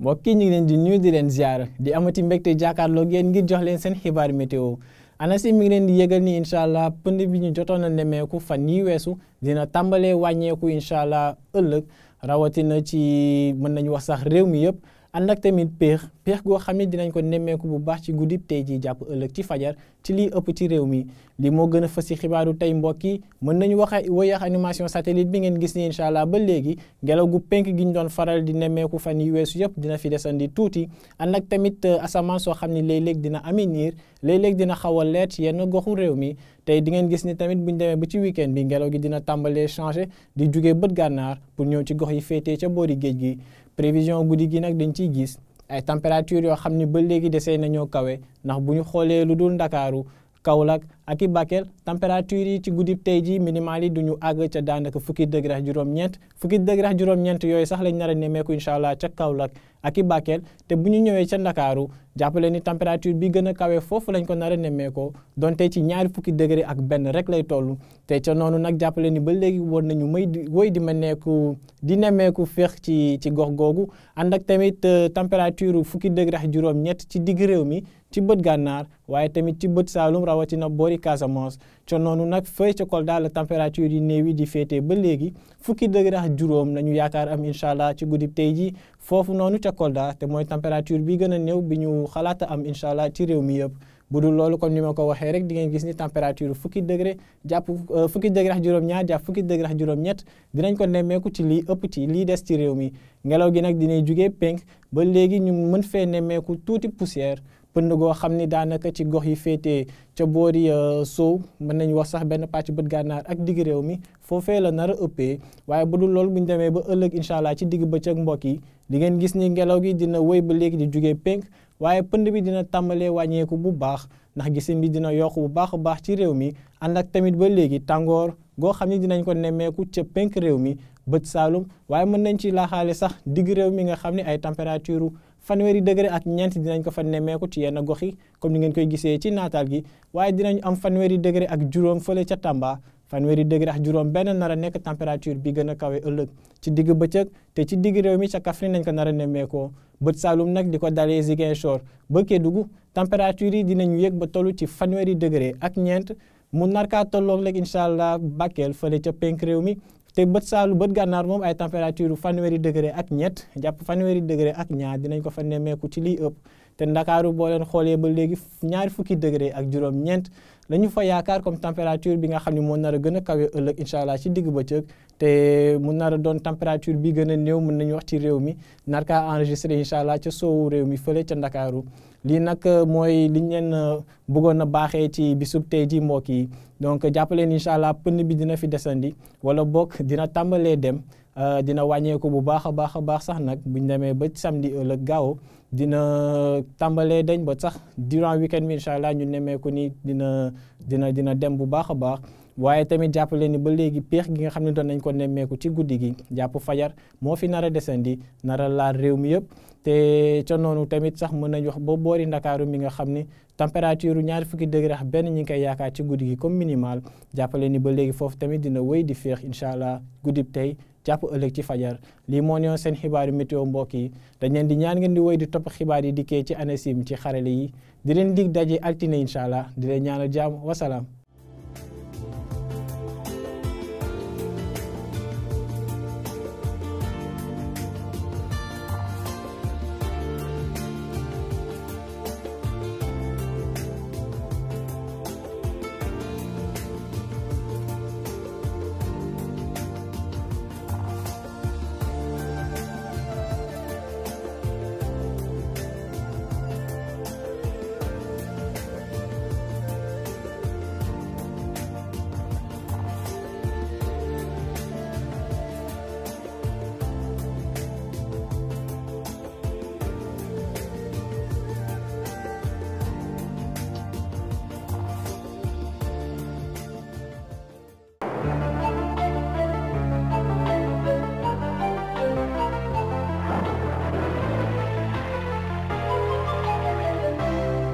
mbokk yi ñu ngi leen di nuyu di leen ziar di amati mbégte jàkkaarloo ngeen ngir jox leen seen xibaar météo ANACIM mi ngi leen di yëgal ni incha allah pënd bi ñu jotoon a nemmeeku fan yi weesu dina tàmbalee wàññeeku incha allah ëllëg rawatina ci mën nañu wax sax réew mi yëpp ànd ak tamit péex goo xam ne dinañ ko nemmeeku bu baax ci guddib tey ji jàpp ëllëg ci fajar ci lii ëpp ci réew mi li moo gën a fës ci xibaaru tey mbokk yi mën nañu wax woyax animation satellite bi ngeen gis ni incha allah ba léegi ngelaw gu penk gi ñu doon faral di nemmeeku fan yi weesu yëpp dina fi desandi tuuti ànd ak tamit asamaan soo xam ne léeg-léeg dina ami niir léeg-léeg dina xaw a leet ci yenn goxu réew mi tey di ngeen gis ni tamit buñ demee ba ci week-end bi ngelaw gi dina tàmbalee changé di jugee bët gànnaar pour ñëw ci gox yi féetee ca boori géej gi prévision guddi gi nag dañ ciy gis ay température yoo xam ni ba léegi desee nañoo kawe ndax bu ñu xoolee lu dul Ndakaaru Kaolack ak i Bakel température yi ci guddib tey ji minimal yi du ñu àgg ca daanaka fukki degré ak juróom-ñeent yooyu sax lañ nar a nemmeeku incha allah ca Kaolack ak i Bakel te bu ñu ñëwee ca Ndakaaru jàppale ni température bi gën a kawe foofu lañ ko nar a nemmeekoo donte ci ñaari fukki degré ak benn rek lay toll te ca noonu nag jàppale ni ba léegi war nañu woy di nemmeeku féex ci gox googu ànd ak tamit température fukki degré ak juróom-ñett ci digg réew mi ci bët gànnaar waaye tamit ci bët Saalum rawatina boori Casamance ca noonu nag fëy ca Kolda la température yi néew yi di féetee ba léegi fukki degré ak juróom nañu yaakaar am incha allah ci guddib tey ji foofu noonu ca Kolda te mooy température bi gën a néew bi ñu xalaata am incha allah ci réew mi yëpp bu dul loolu comme ni ma ko waxee rek di ngeen gis ni température fukki degré ak juróom-ñaar jàpp fukki degré ak juróom-ñett dinañ ko nemmeeku ci lii ëpp ci lii des ci réew mi ngelaw gi nag dinay jugee penk ba léegi ñu mën fee nemmeeku tuuti poussière pënd goo xam ni daanaka ci gox yi féetee ca boori sow mën nañu wax sax benn pàcc bët gànnaar ak digg réew mi foofee la nar a ëppee waaye bu dul loolu bu ñu demee ba ëllëg incha allah ci digg bëccëg mbokk yi di ngeen gis ni ngelaw gi dina wéy ba léegi di jugee penk waaye pënd bi dina tàmbalee wàññeeku bu baax ndax gisin bi dina yokk bu baax a baax ci réew mi ànd ak tamit ba léegi tàngoor goo xam ni dinañ ko nemmeeku ca penk réew mi bët Saalum waaye mën nañ ci laaxaale sax digg réew mi nga xam ne ay température fanweeri degré ak ñeent dinañ ko fa nemmeeku ci yenn gox yi comme ni ngeen koy gisee ci naataal gi waaye dinañ am fanweeri degré ak juróom fële ca Tamba fanweeri degré ak juróom benn nar a nekk température bi gën a kawe ëllëg ci digg bëccëg te ci digg réew mi ca Kaffrine nañ ko nar a nemmeekoo bët Saalum nag di ko dalee Ziguinchor ba Kédougou température yi dinañu yëg ba toll ci fanweeri degré ak ñeent mu nar kaa tolloog léegi incha allah Bakel fële ca penk réew mi te bët gànnaar moom ay température fanweeri degré ak ñett jàpp fanweeri degré ak ñaar dinañ ko fa nemmeeku ci lii ëpp te Ndakaaru boo leen xoolee ba léegi ñaari fukki degré ak juróom-ñeent la ñu fa yaakaar comme température bi nga xam ne moo nar a gën a kawe ëllëg incha allah ci digg bëccëg te mu nar a doon température bi gën a néew mën nañu wax ci réew mi nar kaa enregistré incha allah ca soowu réew mi fële ca Ndakaaru lii nag mooy liñ leen bëggoon a baaxee ci bisub tey ji mbokk yi donc jàppaleen incha allah pënd bi dina fi desandi wala bokk dina tàmbalee dem dina wàññeeku bu baax a baax sax nag buñ demee ba samedi ëllëg gaaw dina tàmbalee dañ ba sax durant week-end bi incha allah ñu nemmeeku ni dina dem bu baax a baax waaye tamit jàppale ni ba léegi péex gi nga xam ne doon nañ ko nemmeeku ci guddi gi jàpp fajar moo fi nar a desandi nar a laal réew mi yëpp te ca noonu tamit sax mën nañu wax ba boori Ndakaaru mi nga xam ne température ñaari fukki degré ak benn ñi ngi koy yaakaar ci guddi gi comme minimal jàppale ni ba léegi foofu tamit dina wéy di féex incha allah guddib tey jàpp ëllëg ci fajar lii moo ñëw seen xibaaru météo mbokk yi dañ leen di ñaan ngeen di wéy di topp xibaar yi dikkee ci ANACIM ci xarale yi di leen dig daje altine incha allah di leen ñaanal jàmm wasalaam